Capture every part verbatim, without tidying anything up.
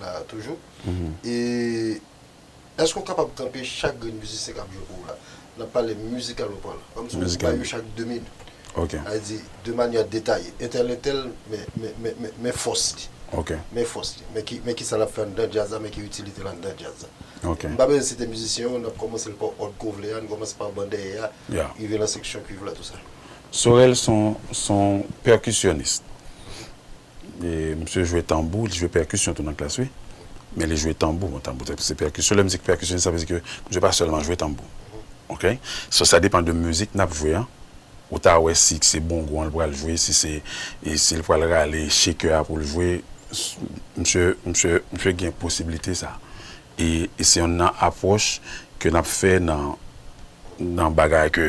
la toujou. E èske w kapab kanpe chak grenn mizisyen k ap jwe pou ou la? N ap pale mizikaman palan. Kòmsi w bay yo chak de minit. Ok. Sa vle di, de manyè detaye. Entèl, entèl, men, men, men, men, men fòs li. Ok. Men fòs li. Men ki, men ki sa l ap fè anndan djaz la, men ki itilite l anndan djaz la. Ok. M pa bezwen site mizisyen yo, n ap kòmanse l pa òd ke w vle a, n kòmanse pa ban dèyè a, Yeah. rive nan seksyon kuiv la, tou sa. Sorel se yon, se yon pèkisyonis. E, misye jwe tanbou, li jwe pèkisyon tou nan klas, wi. Men li jwe tanbou, bon, tanbou, se pèkisyon. Lè m di pèkisyonis, sa vle di ke misye pa sèlman jwe tanbou. Ok? So, sa depann de mizik n ap jwe an. Ou ta wè si se bongo an l pral jwe, si se, e si l pral rale shaker a pou l jwe. S- Misye, misye, misye gen posiblite sa. E, e se youn nan apwòch ke n ap fè nan, nan bagay ke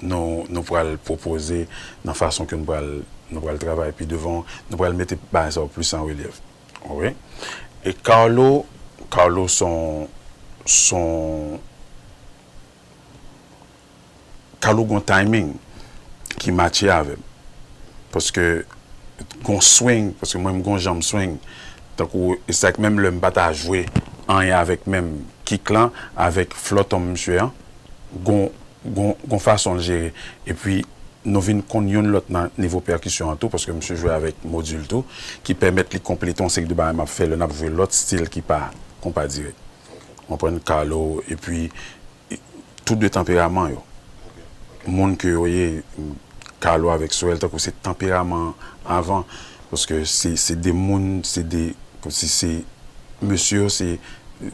nou, nou pral pwopoze, nan fason ke nou pral, nou pral travay pi devan, nou pral mete bagay sa yo plis an relyèf. Wi. E Carlo, Carlo se yon, se yon, Carlo gen yon timing ki matche avè m. Paske gen yon swing, paske mwen m gen yon jan m swing. Tankou, e sa k menm lè m pa ta jwe anyen avèk menm kick lan, avèk flòton misye an, gen yon, gen yon, gen yon fason l jere. Epi, nou vin konn youn lòt nan nivo pèkisyon an tou, paske misye jwe avèk modil tou, ki pèmèt li konplete yon seri de bagay m ap fè lè n ap jwe lòt stil ki pa konpa dirèk. Ou konprann? Carlo, epi, e, tou de tanperaman yo. Moun ke yo ye, Carlo avèk Sorel, tankou se tanperaman avan, paske se, se de moun, se de, kòmsi se, mesye yo, se, e,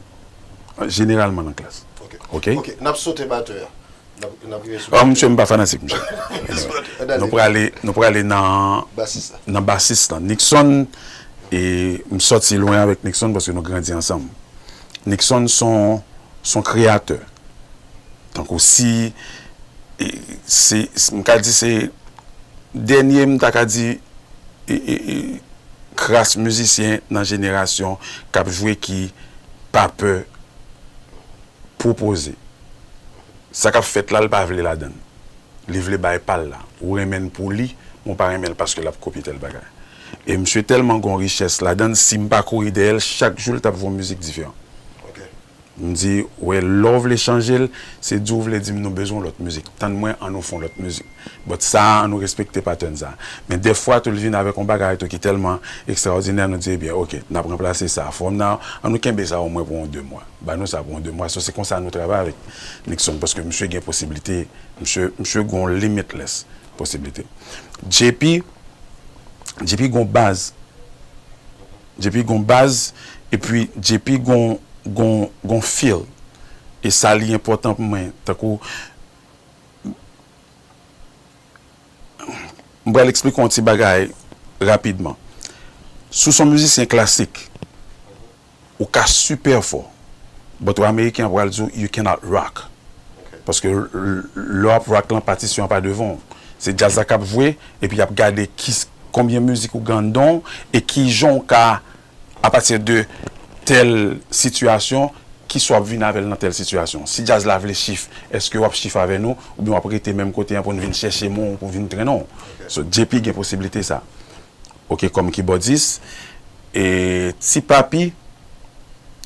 jeneralman nan klas. Ok. Ok? Ok, n ap sote batè a. N ap, n ap rive sou Oh, misye, m pa fanatik, misye. Ann ale. Nou prale, nou prale nan, Basis la. Nan basis lan. Nixon, e m sòti lwen avèk Nixon paske nou grandi ansanm. Nixon se yon, se yon kreyatè. Tankou si, e, se, se, m ka di se dènye, m ta ka di, e, e, e, kras mizisyen nan jenerasyon k ap jwe ki pa pè pwopoze. Sa k ap fèt la, l pa vle ladan l. Li vle bay pa l la. Ou renmen l pou li, men w pa renmen l paske l ap kopye tèl bagay. E misye tèlman gen yon richès ladan l, si m pa kouri dèyè l, chak jou l t ap voye yon mizik diferan. Ok. M di, wè, lè w vle chanje l, se di w vle di m nou bezwen yon lòt mizik. Tann mwen, ann nou fè yon lòt mizik. But sa a, ann nou respekte pattern sa a. Men dèfwa tou, l vin avèk yon bagay tou ki tèlman ekstraòdinè, nou di, ebyen, ok, n ap ranplase sa a. Fò m nan, ann nou kenbe sa a omwen pou yon de mwa. Ba nou sa pou yon de mwa. So, se konsa nou travay avèk Nixon, paske misye gen posiblite, misye, misye gen yon limitless posiblite. J P, J P gen yon baz. J P gen yon baz, epi J P gen yon, gen yon, gen yon feel. E sa li enpòtan pou mwen. Tankou, m pral eksplike yon ti bagay rapidman. Si w se yon mizisyen klasik, ou ka sipè fò, but w Ameriken an pral di w, you cannot rock. Paske l- l- lè w ap rock lan, patisyon an pa devan w. Se djaz la k ap jwe, epi y ap gade ki, konbyen mizik ou gen anndan w, e kijan w ka, apati de tèl sitiyasyon, kisa w ap vin avè l nan tèl sitiyasyon. Si djaz la vle chif, èske w ap chif avè nou, oubyen w ap rete menm kote an pou n vin chèche mo pou vin trennen w? So, J P gen posiblite sa. Ok, kòm kibòdis, e Ti Papi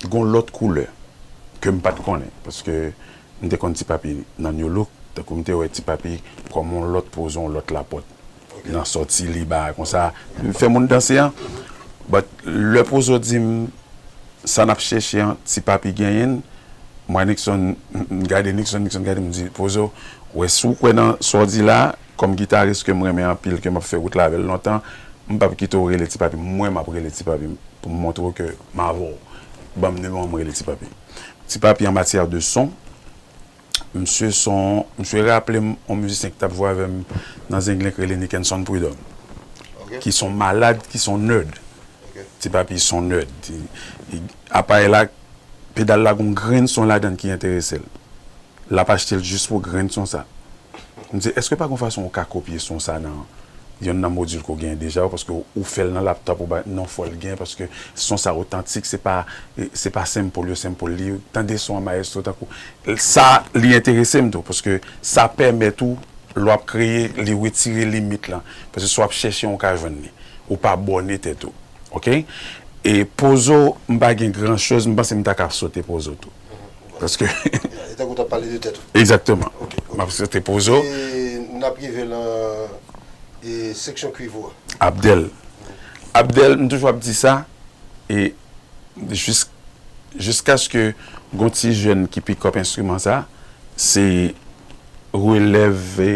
gen yon lòt koulè ke m pa t konnen, paske m te konn Ti Papi nan New Look, tankou m te wè Ti Papi kòm yon lòt Pozo, yon lòt Lapòt. Nan sòti li, bagay konsa, fè moun danse an. But lè Pozo di m, sa n ap chèche an, Ti Papi genyen l. Mwen, Nixon, m gade Nixon, Nixon gade m, m di, Pozo, w wè, si w kwè nan sa w di la, kòm gitaris ke m renmen anpil, ke m ap fè wout la avè l lontan, m p ap kite w rele Ti Papi. Mwen, m ap rele Ti Papi pou m montre w ke m avè w. Ban m nimewo w, m rele Ti Papi. Ti Papi, an matyè de son, misye se yon, misye raple m yon mizisyen ki t ap jwe avè m nan Zenglen k rele Nickenson Prud'homme, ki se yon malad, ki se yon nerd. Ti Papi se yon nerd. Li- li- Aparèy la, pedal la gen yon grenn son ladan l ki enterese l. L ap achte l jis pou grenn son sa. M di, èske pa gen yon fason ou ka kopye son sa nan yonn nan modil ke w genyen deja yo, paske ou fè l nan laptop ou ba, non, fò l gen, paske son sa otantik, se pa, se pa sample yo sample li, tande son an mayestwo tankou, sa li enterese m tou, paske sa pèmèt ou, lè w ap kreye, li retire limit lan, paske si w ap chèche, ou ka jwenn li, ou pa bòne tèt ou, ok? E Pozo, m pa gen gran choz, m panse m ta ka sote Pozo tou. Paske, E tankou w t ap pale de tèt ou. Egzakteman. Ok, ok. M ap sote Pozo. E n ap rive nan e, seksyon kwiv ou a. Abdel. Abdel, m toujou ap di sa, e jis, jiskaske gon ti jèn ki pick up enstriman sa, se relèv e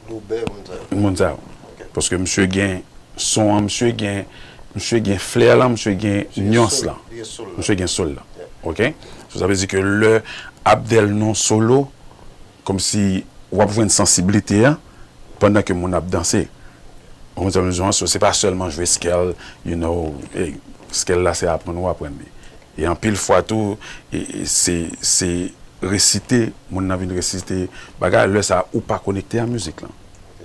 Loubè, moun sa yo. Moun sa yo. Ok. Paske misye gen son an, misye gen, misye gen flè lan, misye gen Misye gen nyans soul, lan. li gen soul la. Misye gen soul la. Yeah. Ok? So, sa vle di ke lè Abdel nan solo, kòmsi w ap jwenn sansiblite a, pandan ke moun ap danse. Ou konprann sa m di w an? So, se pa sèlman jwe scale, you know, hey, scale la se aprann ou aprann li. E anpil fwa tou, e, e se, se resite, moun nan vin resite bagay, lè sa ou pa konekte a mizik lan.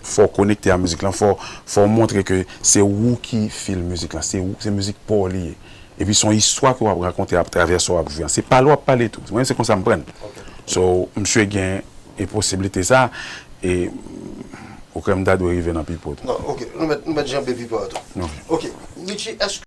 Fò w konekte a mizik lan, fò, fò w montre ke se ou ki feel mizik lan, se ou, se mizik pa w li ye. Epi se yon istwa ke w ap rakonte atravè sa w ap jwe an. Se pale w ap pale tou. Mwen, se konsa m pran l. So, misye gen e posiblite sa, e ou kwè m ta dwe rive nan pipo tou. Non, ok. Nou mèt, nou mèt janbe pipo a tou. Non. Ok. Richie, èske